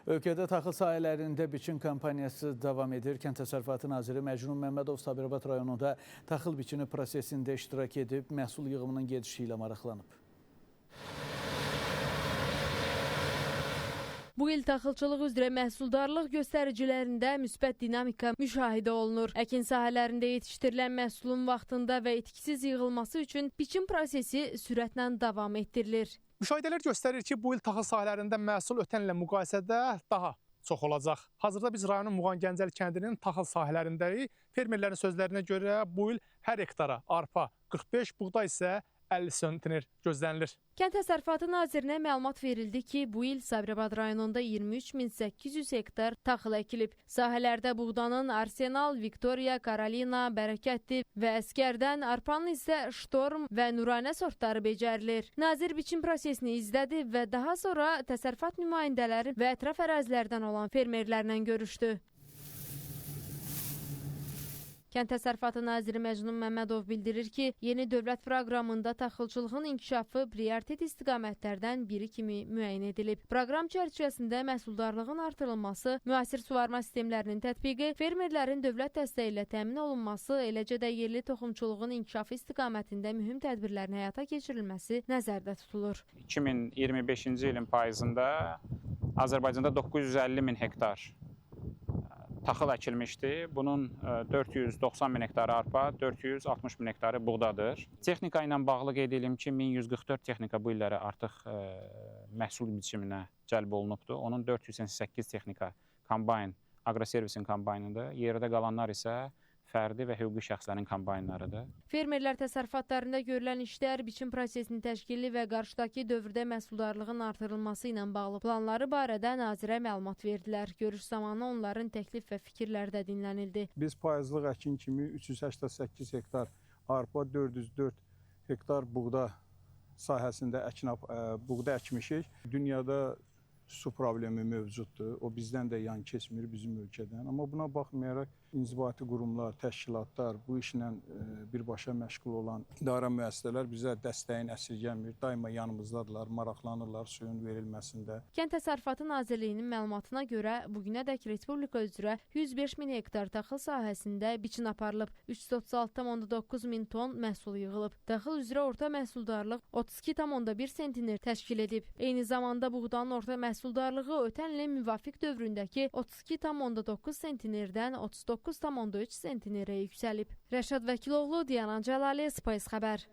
Ölkədə taxıl sahələrində biçin kampaniyası davam edir. Kənd Təsərrüfatı Naziri Məcnun Məmmədov Sabirabad rayonunda taxıl biçini prosesində iştirak edib, məhsul yığımının gedişi ilə maraqlanıb. Bu il taxılçılıq üzrə məhsuldarlıq göstəricilərində müsbət dinamika müşahidə olunur. Əkin sahələrində yetişdirilən məhsulun vaxtında və itkisiz yığılması üçün biçim prosesi sürətlə davam etdirilir. Müşahidələr göstərir ki, bu il taxıl sahələrində məhsul ötən illə müqayisədə daha çox olacaq. Hazırda biz rayonun Muğan-Gəncəli kəndinin taxıl sahələrindəyik. Fermerlərin sözlərinə görə bu il hər hektara arpa 45, buğday isə 50 sentner gözlənilir. Kənd Təsərrüfatı Nazirinə məlumat verildi ki, bu il Sabirabad rayonunda 23.800 hektar taxıl əkilib. Sahələrdə buğdanın Arsenal, Viktoriya, Karolina, Bərəkətli və Əskərdən, arpanın isə Ştorm və Nuranə sortları becərilir. Nazir biçim prosesini izlədi və daha sonra təsərrüfat nümayəndələri və ətraf ərazilərdən olan fermerlərlə görüşdü. Kənd Təsərrüfatı Naziri Məcnun Məmmədov bildirir ki, yeni dövlət proqramında taxılçılığın inkişafı prioritet istiqamətlərdən biri kimi müəyyən edilib. Proqram çərçivəsində məhsuldarlığın artırılması, müasir suvarma sistemlərinin tətbiqi, fermerlərin dövlət dəstəyi ilə təmin olunması, eləcə də yerli toxumçuluğun inkişafı istiqamətində mühüm tədbirlərin həyata keçirilməsi nəzərdə tutulur. 2025-ci ilin payızında Azərbaycanda 950 min hektar taxıl əkilmişdi. Bunun 490 min hektarı arpa, 460 min hektarı buğdadır. Texnika ilə bağlı qeyd edim ki, 1144 texnika bu illərə artıq məhsul biçiminə cəlb olunubdur. Onun 488 texnika kombayn, Aqroservisin kombaynıdır. Yerdə qalanlar isə fərdi və hüquqi şəxslərin kombaynlarıdır. Fermerlər təsərrüfatlarında görülən işlər, biçim prosesinin təşkili və qarşıdakı dövrdə məhsuldarlığın artırılması ilə bağlı planları barədə nazirə məlumat verdilər. Görüş zamanı onların təklif və fikirləri də dinlənildi. Biz payızlıq əkin kimi 388 hektar arpa, 404 hektar buğda sahəsində buğda əkmişik. Dünyada su problemi mövcuddur. O bizdən də yan keçmir, bizim ölkədən. Amma buna baxmayaraq inzibati qurumlar, təşkilatlar, bu işlə birbaşa məşğul olan idarə müəssisələr bizə dəstəyin əsirgəmir. Daima yanımızdadırlar, maraqlanırlar suyun verilməsində. Kənd Təsərrüfatı Nazirliyinin məlumatına görə bugünədək Respublika üzrə 105 min hektar taxıl sahəsində biçin aparılıb. 336,9 min ton məhsul yığılıb. Taxıl üzrə orta məhsuldarlıq 32,1 sentner təşkil edib. Eyni zamanda buğdanın orta məhsuldarlığı ötən ilin müvafiq dövründəki 32,9 sentnerdən 39,3 sentnerə yüksəlib. Rəşad Vəkiloğlu, Diana Cəlali, Space Xəbər.